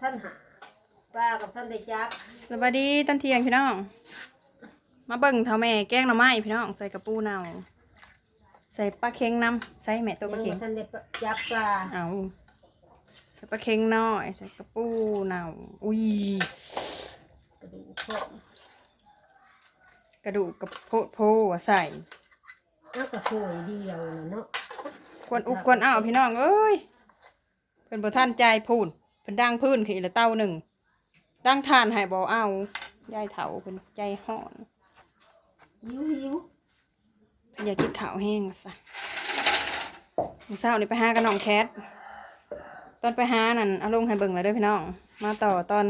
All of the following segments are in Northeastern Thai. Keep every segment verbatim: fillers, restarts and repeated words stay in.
ตันหาปลากับท่านได้จับ สบายดีตอนเที่ยงพี่น้อง มาเบิ่งเฒ่าแม่แกงหน่อไม้พี่น้อง ใส่กะปูเน่า ใส่ปลาเค็งนำ ใส่แม่ตัวปลาเค็ง ยังบ่ทันได้จับปลา เอา ใส่ปลาเค็งน้อย ใส่กะปูเน่า อุ้ย กระดูกโพด กระดูกกะโพดโพว่าใส่ แล้วก็ถ้วยเดียวน่ะเนาะ กวนอุกกวนอ้าวพี่น้องเอ้ย เพิ่นบ่ทันใจพู้น เพิ่นดังพื้นขึ้นอีกแล้วเต้าหนึ่ง ดังถ่านให้บ่เอา ยายเฒ่าเพิ่นใจฮ้อน หิวหิว เพิ่นอยากกินข้าวแฮงว่าซั่น มื้อเช้านี่ไปหากับน้องแคท ตอนไปหานั่นเอาลงให้เบิ่งแล้วเด้อพี่น้อง มาต่อตอน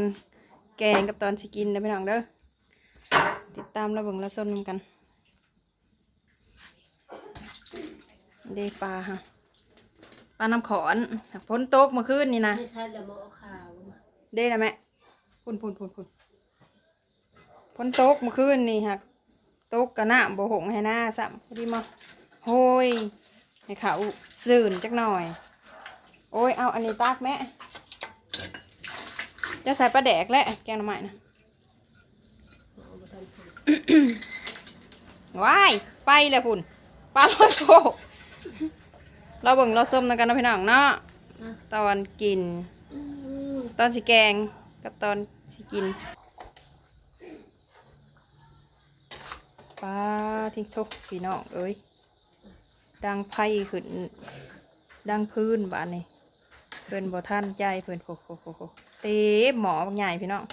แกงกับตอนสิกินเด้อพี่น้องเด้อ ติดตามรับเบิ่งรับชมนำกัน เด้ปลาฮะ ปลาน้ำขอน ฝนตกเมื่อคืนนี่นะ ไม่ใช่ละหมอขาว เด้นะแม่ พุ้นพุ้นพุ้นพุ้น ฝนตกเมื่อคืนนี่ฮะ ตกกะน้ำบ่หงให้นาซ้ำ พอดีมาโหย ให้เขาซื่นจักหน่อย โอ้ย เอาอันนี้ตักแม่ จะใส่ปลาแดกและแกงหน่อไม้นะ ว้าย ไปแล้วพุ้น ปลาลอยโพก เราเบิ่งเราส้มนำกันเนาะพี่น้องเนาะ อ่ะ ตอนกิน อืม ตอนสิแกง กับตอนสิกิน ปลาทิ้งทุกพี่น้องเอ้ย ดังไฟขึ้น ดังพื้นบาดนี้ เพิ่นบ่ทันใจเพิ่น โห โห โห โห เต็มหม้อบักใหญ่พี่น้อง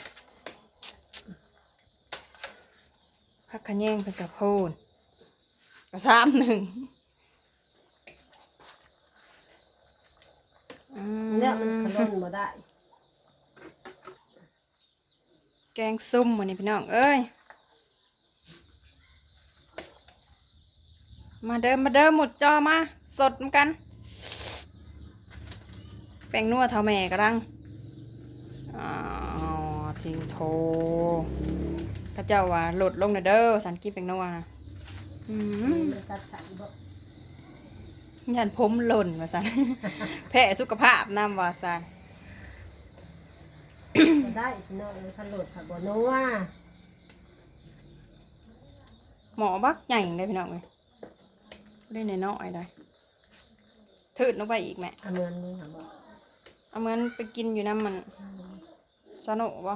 ผักขะแยงเพิ่นกะโพน กะซ้ำหนึ่ง อืม เนี่ยมันขลุ่นบ่ได้ แกงส้มมื้อนี้พี่น้องเอ้ย มาเด้อ มาเด้อ หมุดจอมา สดนำกัน แป้งนัวเฒ่าแม่กำลัง อ๋อ ทิ้งโท เขาเจ้าว่าลดลงหน่อยเด้อ สันกินแป้งนัวนะ อืม มันตัดสันบ่ ย่านผมหล่นว่าซั่น แพ้สุขภาพนำว่าซั่น บ่ได้พี่น้องเอ้ย คันโหลดผักบ่นัว หม้อบักใหญ่เลยพี่น้องเอ้ย ได้น้อยๆได้ ถืดลงไปอีกแม่ เอาเหมือนมึงหาบ่ เอาเหมือนไปกินอยู่น้ำมัน อืม ซาโนะบ่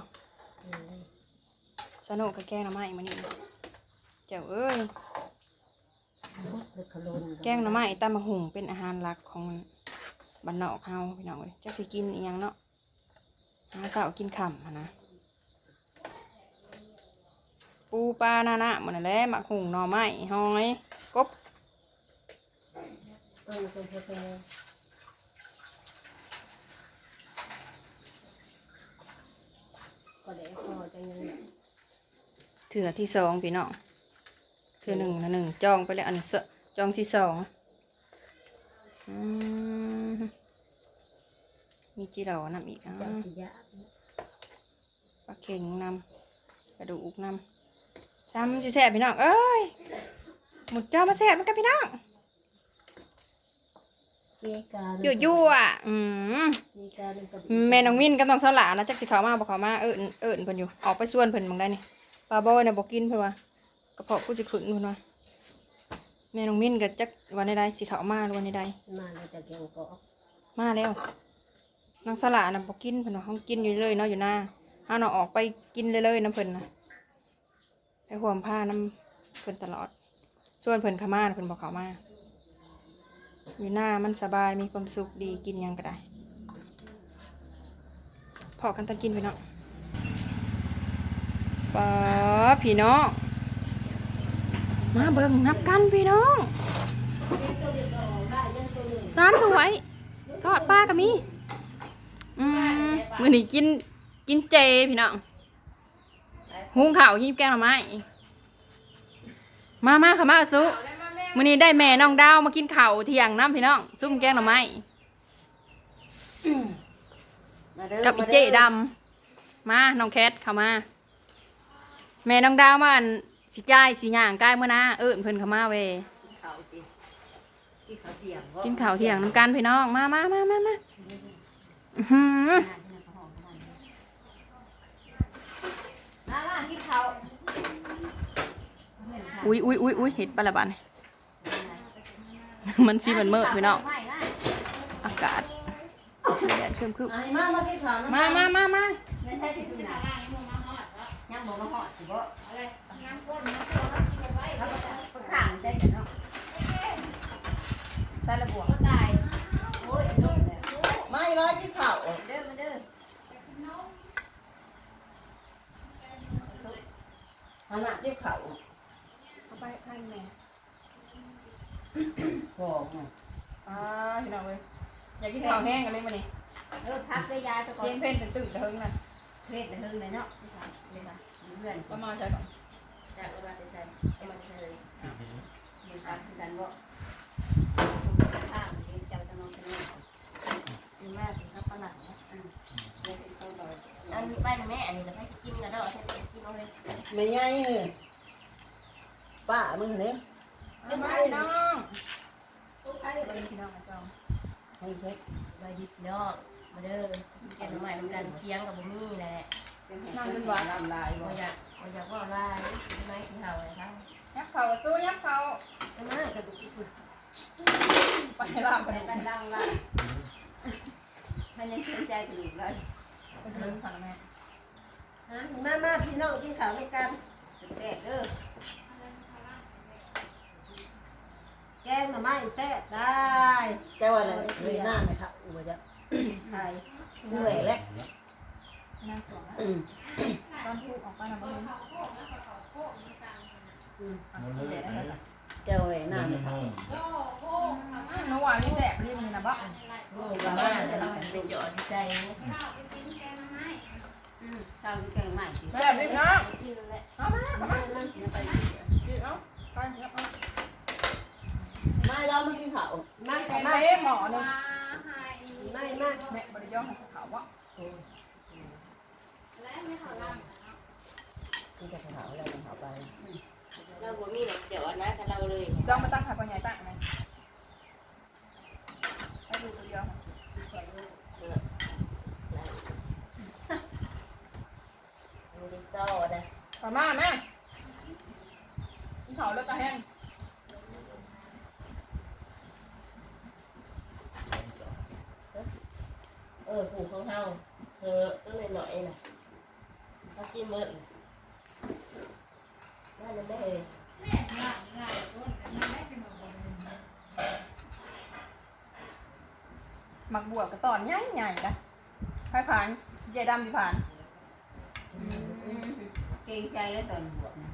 อืม ซาโนะกับแกงหน่อไม้มื้อนี้ เจ้าเอ้ย เด็กขลุ่น แกงหน่อไม้ตำบักหุ่งเป็นอาหารหลักของบ้านนอกเฮาพี่น้องเอ้ย จักสิกินอีหยังเนาะ หาเช้ากินค่ำหั้นนะ ปูปลาหน้าๆ หมดนั่นแหละ หมากหุ่ง หน่อไม้ หอย กบ เออ เป็นเพื่อนๆ ก็ได้พอจังเลย เทื่อที่สองพี่น้อง เทื่อหนึ่งนะหนึ่ง จองไปแล้ว อันเสอะ จองที่สอง อืม มีจิเหล่านำอีก อ้าว เจ้าสิยะ ปลาเค็งนำ กระดูกนำ ซ้ำสิแซ่บพี่น้องเอ้ย หมุดจอมาแซ่บนำกันพี่น้อง เจกา ยั่วๆ อืม เจกามันก็ดี แม่น้องมินกับน้องสาวหลานะ จักสิเข้ามาบ่เข้ามา เอิ้น เอิ้นเพิ่นอยู่ ออกไปชวนเพิ่นหม่องใดนี่ ปลาบอยน่ะบ่กินเพิ่นว่า กระเพาะกูสิขึ้นเพิ่นว่า แม่น้องมินก็จักว่าแนวใด สิเข้ามาหรือว่าแนวใด มาแล้วแต่แกงกอก มาแล้ว น้องสาวหลาน่ะบ่กินเพิ่นว่า เฮากินอยู่เลยเนาะอยู่นา เฮาน่ะออกไปกินเลยๆ นำเพิ่นน่ะ ไปห่วมผ้านำเพิ่นตลอด ชวนเพิ่นเข้ามา เพิ่นบ่เข้ามา อยู่นามันสบาย มีความสุขดี กินหยังก็ได้ พ้อกันตอนกินพี่น้อง ปาพี่น้อง มาเบิ่งนำกันพี่น้อง สามถ้วย ทอดปลาก็มี อืม มื้อนี้กิน กินเจพี่น้อง หุงข้าวกินแกงหน่อไม้ มามาค่ะมาสุ มื้อนี้ได้แม่น้องดาวมากินข้าวเที่ยงนำพี่น้อง ซุ่มแกงหน่อไม้ มาเด้อ กับอี มาเด้อ เจ๊ดำ มาน้องแคทเข้ามา แม่น้องดาวมาอันสิจ่ายสิย่างกายมื้อนะ เอิ้นเพิ่นเข้ามาเว้ย กินข้าวติ กินข้าวเที่ยงบ่ กินข้าวเที่ยงนำกันพี่น้อง มามามามามา อื้อหือ อุ้ยอุ้ยอุ้ยอุ้ย เห็นปะละบาดนี่ มันสิมันเมิดพี่น้อง อากาศแดดครึ้มๆ อ่ะ มา มากินข้าวนะ มามามามา ไม่ใช่ที่สุดนะ ยังบ่มาฮอดสิบ่ เอาเลย น้ำข้น น้ำข้น เอาไปข้างใส่เนาะ ใส่ระบวก ก็ตาย โอ้ย ลงแล้ว ไม่ร้อยที่ข้าว เด้อ มาเด้อ หันหน้าที่ข้าว เอาไปให้แม่ พอไง อ่า พี่น้องเอ้ย อยากกินข้าวแห้งกันเลยมื้อนี้ เออ พักได้ยายไปก่อน เสียงเพลงตึงๆ เถิงนะ เพลงเถิงเลยเนาะ นี่ค่ะ นี่ค่ะ เพื่อน ก็มาใช่ก่อน จากเอามาแต่ใส่ เอามาแต่ใส่เลย อ่ะ เหมือนกันคือกันบ่ ข้างเจ้าจะนอนกันเนี่ย คือมาถึงกับฝรั่งนะ อืม เดี๋ยวเป็นต้นดอย อันไปนะแม่ อันนี้จะไปสิกินกันเนาะ ให้ไปกินเอาเลย ไม่ใหญ่เลย ป้ามึงเนี่ย เอามาพี่น้อง เอาไปเลยพี่น้องมาจอง ให้เช็ด สบายดีพี่น้อง มาเด้อ กินแกงหน่อไม้นำกัน เสียงกับบ่มีแหละ นั่งจนหวาน ลำลายบ่ บ่อยาก บ่อยากเว้าหลาย ไม่สิเห่าเลยค่ะ ยับเข่าสู้ ยับเข่า เอามา ไปลาบไป ไปดังละ ท่านยังเชื่อใจกระดูกเลย ไปเดินผ่านแม่ ฮะ มา มา พี่น้องกินข้าวนำกัน แซ่บเด้อ แกงหน่อไม้แซ่บได้ แกว่าอะไร เออ เลยหน้าไหมครับ อุบะจะ ไข่ เหนื่อยแล้ว นางสวงอะ อืม ตอนพูดออกไปนะบ่เห็น อืม เจ้าเอ๋ยหน้าไหมครับ อืม หนูว่านี่แซ่บดีมื้อนี้นะบ่ โอ้ย ว่าเดี๋ยวเราไปจอดใส่ อืม ข้าวที่แกงใหม่สิ แซ่บดีพี่น้อง กินเลย เอามา เอามา เอาไป กินเอา ไป เอา มา เรามากินข้าว มา เต็มหม้อหนึ่ง มา มา แม่บ่ได้ย่องให้เขาวะ โอ้ย แล้วไม่เขาลำนะเนาะ นี่จะเขาอะไรของเขาไป เราบ่มีหรอก เดี๋ยวอันนั้นกับเราเลย จ้องมาตั้งขาพ่อใหญ่ตั้งนะ ให้ดูตัวเดียว เออ มันได้ซ้อนะ เอามาแม่ กินข้าวแล้วตาแห้ง เออ ผูกของเฮา เออ ตัวน้อยๆน่ะ เขากินเบิด นั่นน่ะแม่เอ้ย หมากบวบก็ตอนใหญ่ๆนะ ไผผ่าน เจ๊ดำสิผ่าน อืม เกรงใจแล้วตอนบวบนะ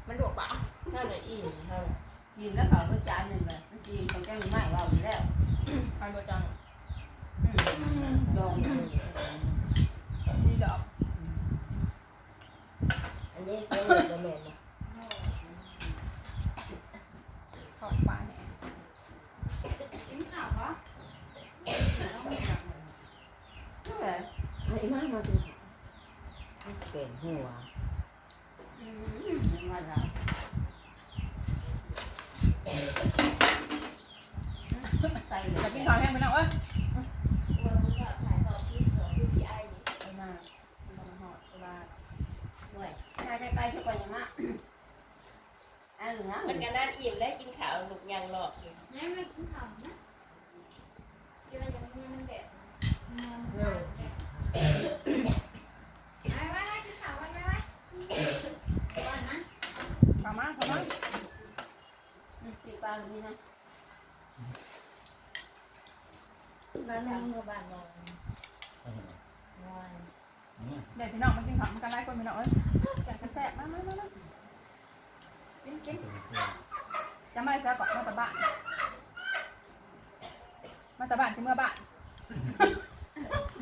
มันดวกปะ นั่นน่ะอิ่มเท่าไหร่ กินแล้วเขาก็จานหนึ่งเลย มันกินตรงแก้มไม้ว่าอยู่แล้ว ใครบ่จัง อืม จองเลย นี่ดอก อันนี้เส้นหมี่ก็แม่นนะ ทอดปลาแห้ง กินข้าวปะ นั่นแหละ ไอ้มา มากินข้าว มันสิแกงหัว อืม มันว่าเรา ใส่เลย อยากกินข้าวแห้งไปนะเอ้ย เออ มันก็ถ่ายทอดคลิปสอง พี ซี ไอ นี่ เอามา มันก็มาฮอดเวลา ด้วย ถ่ายใกล้ๆ ซะก่อนอย่างนั้น อันเหลือ มันก็นั่นอิ่มแล้ว กินข้าวลูกยังหลอกอยู่ ยังไม่กินข้าวนะ เดี๋ยวยังไม่มันแดด เออ ไปไว้ไว้กินข้าวกัน ไปไว้ ก่อนนะ เข้ามา เข้ามา อืม ปิดปากนี่นะ บ้านหนึ่ง เมื่อบ้านนอน นอน เดี๋ยวพี่น้องมากินข้าวนำกันหลายคนพี่น้องเอ้ย แซ่บๆ มามามามา กินกิน จะมาใส่ก่อน มาแต่บ้าน มาแต่บ้านที่เมื่อบ้าน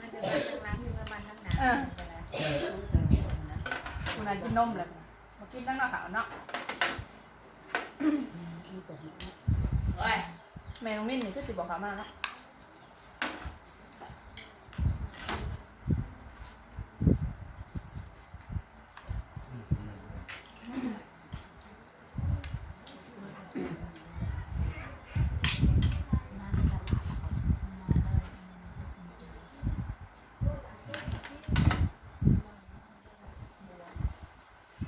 มันจะมาทางหลัง มันมาทางหน้า เออ คนนั้นกินนมเลย มากินตั้งหน้าขาวเนาะ โอ้ย แม่น้องมินนี่คือสิบอกเขามาเนาะ เ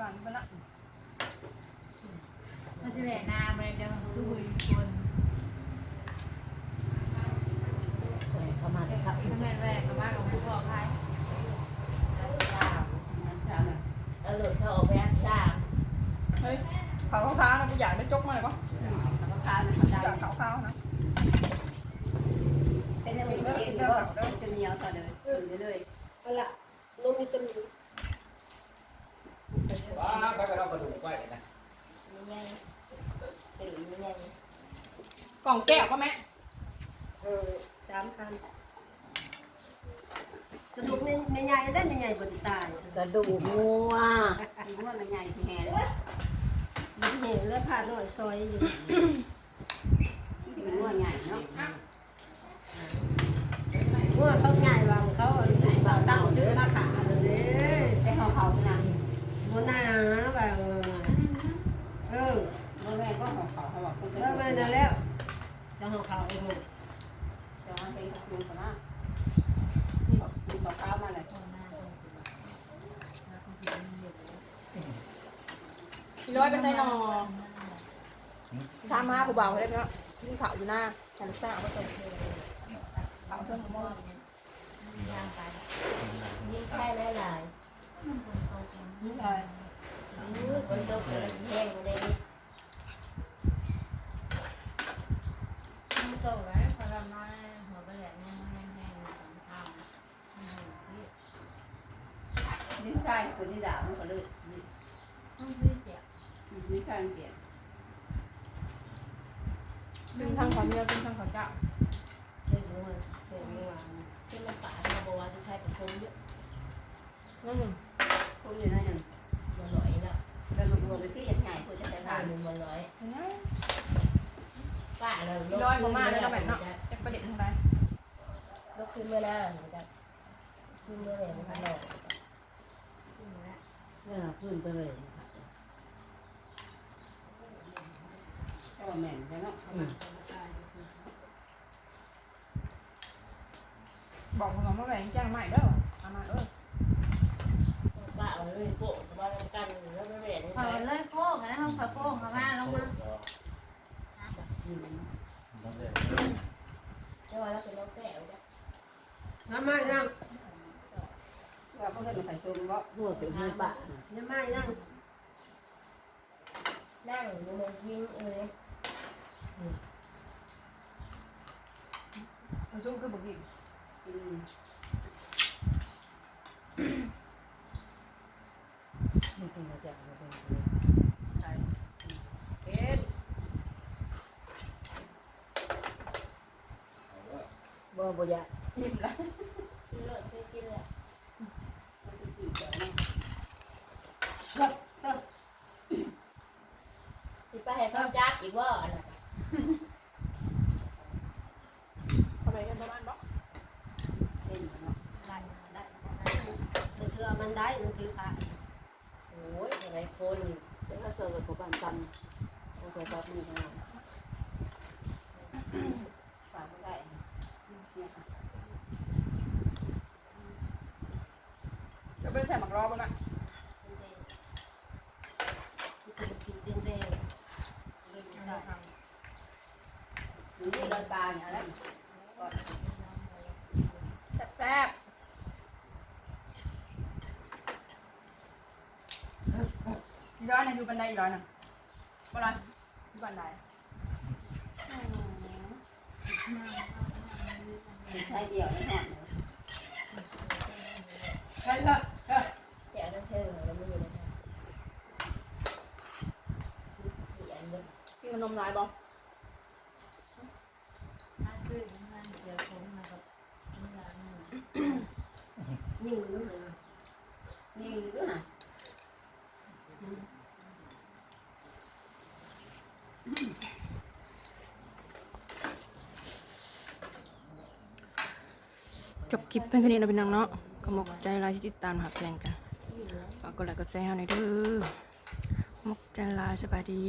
มันสิแหวะนาไปเด้อ คือคุยคน เขามาแต่เช้า ถ้าแม่นแหวะก็มากับผู้พ่อใคร เอาหลุดเขาออกไปอัดสาม เฮ้ยเขาท้านะกูอยากได้จกมาเลยปะ เขาก็ค้างมันเขา อยา ได้ กเขาข้าวนะ เป็นอะไรกินก็จะเหนียวต่อเลยกินไปเลย เอาละนมวิตามิน ว้าไปก็เอากระดูกไว้นะ ไม่ใหญ่เป็นไม่ใหญ่ กล่องแก้วก็แม่ เออสามพันกระดูกไม่ไม่ใหญ่ได้ไม่ใหญ่บนตาย กระดูกงัว มีว่ามันใหญ่แพงมันเห็นแล้วผ่าหน่อยซอยอยู่ มันเป็นงัวใหญ่เนาะ ว่าเขาใหญ่วางเขาเอาตั้งชื่อมาขายเลย แต่ของเขานะ โบนาบางเออ เมื่อแม่ก็ของเขาเขาบอกคุณ แล้วมานั่นแล้วจะของเขาเอง จะมาเป็นกระดูกกันนะมีของข้าวมาเลย ร้อยไปใส่หนอทำมาผู้บ่าวเลยเนาะกินข้าวอยู่หน้าฉันสาวก็ตกเขาเชิญหมอ ยิ่งใช่หลาย นี่เลย ๆคนโตคนแห้งเลย มันตกแล้วพอเรามาหัวกระแหลมยังแห้งๆสองเท่า ยิ่งใช่คนที่ด่ามันก็เลย ต้องซื้อเจีย ยิ่งใช่มันเปลี่ยน กินทั้งข้าวเหนียวกินทั้งข้าวเจ้า เป็นเมื่อวานเป็นเมื่อวานเป็นภาษาเราบอกว่าจะใช้ประคมเยอะ อืม คนอยู่นั่นหนึ่ง มาหน่อยแล้ว เป็นมาบวมไปที่ยังไงควรจะใช้ ผ่า ผ่าน น หนึ่งมาหน่อย อืม ป้าเรา ร้อยกว่ามาแล้วก็แบบเนาะจะประเด็นทางใด ลกขึ้นมาแล้วเหมือนกันขึ้นมาแล้วมันก็หน่อย เออขึ้นไปเลยนะคะ ก็แม่นแล้วเนาะ บอกคุณหมอมาแบ่งแจ้งใหม่เด้อเอามาเออ ป้าเอาเลยโปะว่ากันแล้วไม่แม่น เออเลยโค้งนะเขาโค้งเขามาลงมา จะว่าเราเป็นน้องแก้วจ้ะ น้ำมานั่งว่าเขาเห็นใส่ชมว่า หัวเป็นหัวปะน้ำไม้นั่ง นั่งอยู่เมืองชิงเอ้ย มันซุ่มคือบุกิน อืม มันเป็นมาจากมันเป็น ใช่เอ็น บ่บ่อยาก นิ่มละ กินเลยไม่กินเลย มันคือขี่เจ้าเนาะ สิไปให้เขาจับอีกว่าอันนั้น เอาไปกันประมาณบ่ เส้นเนาะ ได้ได้มันคือมันได้มันคือพระ โอ้ยอะไรคนจะมาเจอกับกูบ้านตันโอ้ยแบบนี้นะฝากไม่ได้เนี่ย จะเป็นใส่หมักล้อบ่นะ มันเป็นสีแดงๆ อยู่นี่เลยปลาเนี่ยแล้ว แซ่บๆร้อยนะอยู่บันไดอีกร้อยนะบ่ร้อยอยู่บันได ใช้เดียวไม่หอด ใช่ค่ะแกะนั่นเท่าไหร่เราไม่อยู่เลยค่ะเขียนเลย กินขนมหลายบ่ ถ้าซื้อมันเสียผมมากับนี่ละนี่ นิ่งด้วยนะนิ่งด้วยนะ จบคลิปเพียงเท่านี้นะพี่น้องเนาะ ขอบใจหลายที่ติดตามหักแพงกัน ฝากกดไลค์กดแชร์ให้หน่อยเด้อ ขอบใจหลาย สบายดี